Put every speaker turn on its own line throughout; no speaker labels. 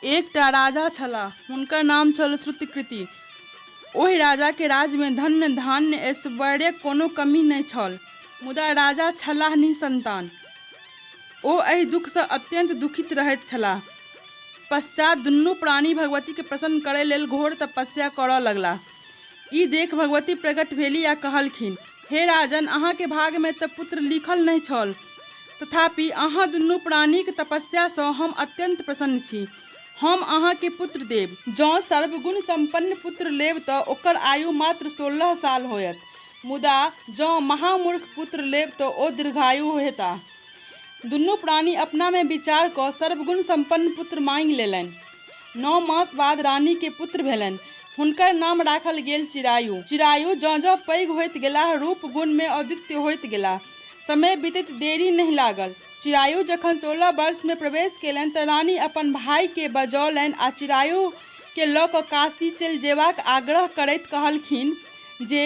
एकटा राजा छलाह। हुनकर नाम छल श्रुतिकीर्ति। ओहि राजाक राज्यमे धन-धान्य, ऐश्वर्यक कोनो कमी नहि छल। मुदा राजा छलाह निःसंतान। ओ एहि दुखसँ अत्यन्त दुखित रहैत छलाह। पश्चात् दुनू प्राणी भगवतीकेँ प्रसन्न करय लेल घोर तपस्या करय लगलाह। ई देखि भगवती प्रकट भेलीह आ कहलखिन, हे राजन! अहाँक भाग्यमे तँ पुत्र लिखल नहि छल। तथापि अहाँ दुनू प्राणीक तपस्यासँ हम अत्यन्त प्रसन्न छी। हम अहाँकेँ पुत्र देब। जँ सर्वगुण सम्पन्न पुत्र लेब तँ ओकर आयु मात्र 16 साल होयत, मुदा जँ महामूर्ख पुत्र लेब तँ ओ दीर्घायु हेताह। दुनू प्राणी अपनामे विचार कऽ सर्वगुण सम्पन्न पुत्र माँगि लेलनि। नौ मास बाद रानीकेँ पुत्र भेलनि। हुनकर नाम राखल गेल चिरायु। चिरायु जँ-जँ पैघ होइत गेलाह रूप-गुणमे अद्वितीय होइत गेलाह। समय बीतैत देरी नहि लागल। चिरायु जखन 16 वर्षमे प्रवेश केलनि तँ रानी अपन भाइकेँ बजौलनि आ चिरायुकेँ लऽ कऽ काशी चलि जेबाक आग्रह करैत कहलखिन जे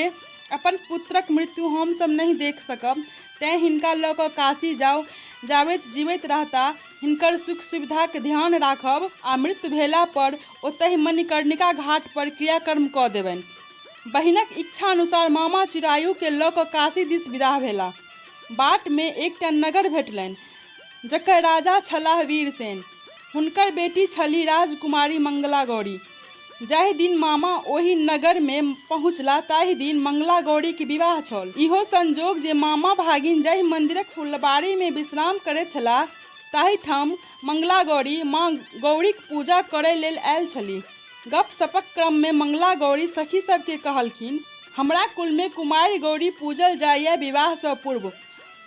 अपन पुत्रक मृत्यु हम सभ नहि देखि सकब, तेँ हिनका लऽ कऽ काशी जाउ। जाबैत जीबैत रहताह हिनकर सुख-सुविधाक ध्यान राखब आ मृत्यु भेला पर ओतहि मणिकर्णिका घाट पर क्रियाकर्म कऽ देबनि। बहिनक इच्छानुसार मामा चिरायुकेँ लऽ कऽ काशी दिस विदाह भेलाह। बाटमे एकटा नगर भेटलनि, जकर राजा छलाह वीरसेन। हुनकर बेटी छलीह राजकुमारी मंगलागौरी। जाहि दिन मामा ओहि नगरमे पहुँचलाह ताहि दिन मंगलागौरीक विवाह छल। इहो संयोग जे मामा भागिन जाहि मंदिरक फुलबारीमे विश्राम करैत छलाह ताहि ठाम मंगलागौरी माँ गौरीक पूजा करय लेल आयल छलीह। गप्प-सप्पक क्रममे मंगलागौरी सखी सभकेँ कहलखिन, हमरा कुलमे कुमारि गौरी पूजल जाइए विवाहसँ पूर्व।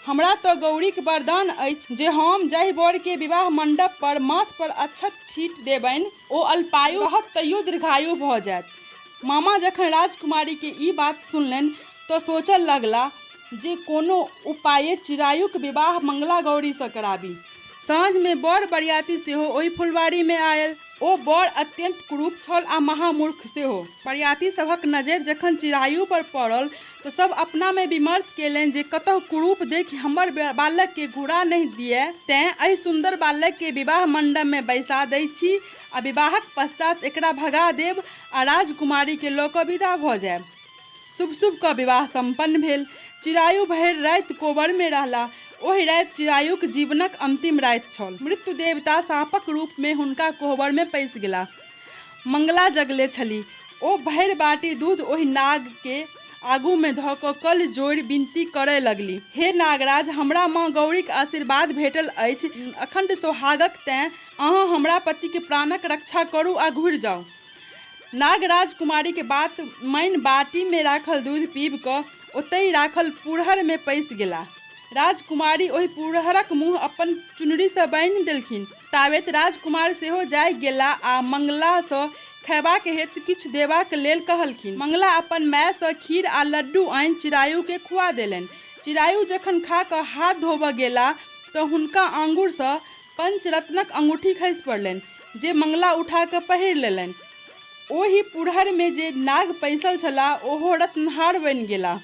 हमरा तँ गौरीक वरदान अछि जे हम जाहि वरकेँ विवाह मंडप पर माथ पर अक्षत छीटि देबनि ओ अल्पायु रहत तैयो दीर्घायु भऽ जाएत। मामा जखन राजकुमारीकेँ ई बात सुनलनि तँ सोचऽ लगलाह जे कोनो उपाये चिरायुक विवाह मंगलागौरीसँ कराबी। साँझमे वर-बरियाती सेहो ओहि फुलवारीमे आयल। ओ वर अत्यन्त कुरूप छल आ महामूर्ख सेहो। बरियाती सभक नजरि जखन चिरायु पर पड़ल तँ सभ अपनामे विमर्श केलनि जे कतहु कुरूप देखि हमर बालककेँ घुरा नहि दिअए तेँ एहि सुन्दर बालककेँ विवाह मंडपमे बैसा दैत छी आ विवाहक पश्चात् एकरा भगा देब आ राजकुमारीकेँ लऽ कऽ विदा भऽ जायब। शुभ-शुभ कऽ विवाह सम्पन्न भेल। चिरायु भरि राति कोबरमे रहलाह। ओहि राति चिरायुक जीवनक अन्तिम राति छल। मृत्यु देवता साँपक रूपमे हुनका कोहबरमे पैसि गेलाह। मंगला जगले छलीह। ओ भरि बाटी दूध ओहि नागकेँ आगूमे धऽ कऽ कल जोड़ि विनती करय लगलीह, हे नागराज, हमरा माँ गौरीक आशीर्वाद भेटल अछि अखण्ड सोहागक तेँ अहाँ हमरा पतिक प्राणक रक्षा करू आ घुरि जाउ। नागराज कुमारीक बात मानि बाटीमे राखल दूध पीबि कऽ ओतहि राखल पुरहरमे पैसि गेलाह। राजकुमारी ओहि पुरहरक मुँह अपन चुनरीसँ बान्हि देलखिन। ताबेत राजकुमार सेहो जागि गेलाह आ मंगलासँ खयबाक हेतु किछु देबाक लेल कहलखिन। मंगला अपन मायसँ खीर आ लड्डू आनि चिरायुकेँ खुआ देलनि। चिरायु जखन खा कऽ हाथ धोबऽ गेलाह तँ हुनका आँगुरसँ पंचरत्नक अंगूठी खसि पड़लनि जे मंगला उठा कऽ पहिर लेलनि। ओहि पुरहरमे जे नाग पैसल छलाह ओहो रत्नहार बनि गेलाह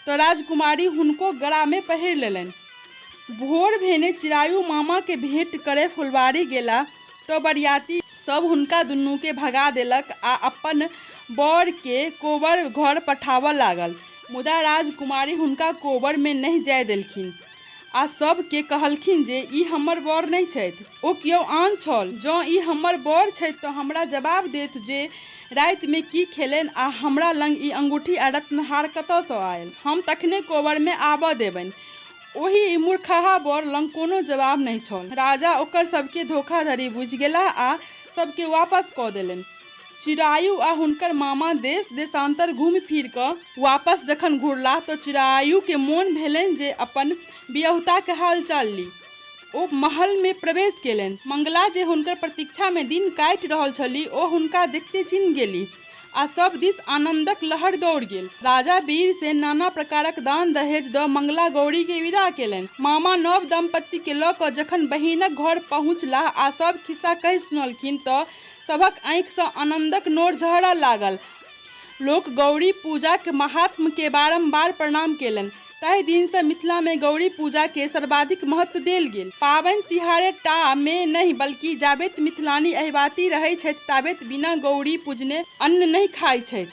तँ राजकुमारी हुनको गरामे पहिर लेलनि। भोर भेने चिरायु मामाकेँ भेँट करय फुलवारी गेलाह तँ बरियाती सभ हुनका दुनूकेँ भगा देलक आ अपन बरकेँ कोबर घर पठाबऽ लागल। मुदा राजकुमारी हुनका कोबरमे नहि जाय देलखिन। आ सभ केँ कहलखिन जे, ई हमर वर नहि छथि। ओ केओ आन छल। जँ ई हमर वर छथि तँ हमरा जवाब देथु जे राति मे की खेलनि आ हमरा लग ई अंगूठी आ रत्नहार कतऽ सँ आयल। हम तखने कोबर मे आबऽ देबनि। ओहि मुरखहा वर लग कोनो जवाब नहि छल। राजा ओकर सभ केँ धोखाधड़ी बुझि गेलाह आ सभ केँ वापस कऽ देलनि। चिरायु आ हुनकर मामा देश-देशान्तर घूमि-फिरि कऽ वापस जखन घुरलाह तँ चिरायुकेँ मोन भेलनि जे अपन बिअहुताक हाल-चाल ली। ओ महलमे प्रवेश केलनि। मंगला जे हुनकर प्रतीक्षामे दिन काटि रहल छलीह ओ हुनका देखिते चिन्ह गेलीह आ सभ दिस आनन्दक लहरि दौड़ गेल। राजा वीरसेन नाना प्रकारक दान-दहेज दऽ मंगला गौरीकेँ विदा केलनि। मामा नव दम्पतिकेँ लऽ कऽ जखन बहिनक घर पहुँचलाह आ सभ खिस्सा कहि सुनौलखिन तँ सभक आँखिसँ आनन्दक नोर झहरऽ लागल। लोक गौरी पूजाक माहात्म्यकेँ बारम्बार प्रणाम केलनि। ताहि दिन सँ मिथिला मे गौरी पूजा के सर्वाधिक महत्व देल गेल। पाबनि तिहारे टा मे नहि बल्कि जाबेत मिथिलानी अहिबाती रहै छथि ताबेत बिना गौरी पूजने अन्न नहि खाइ छथि।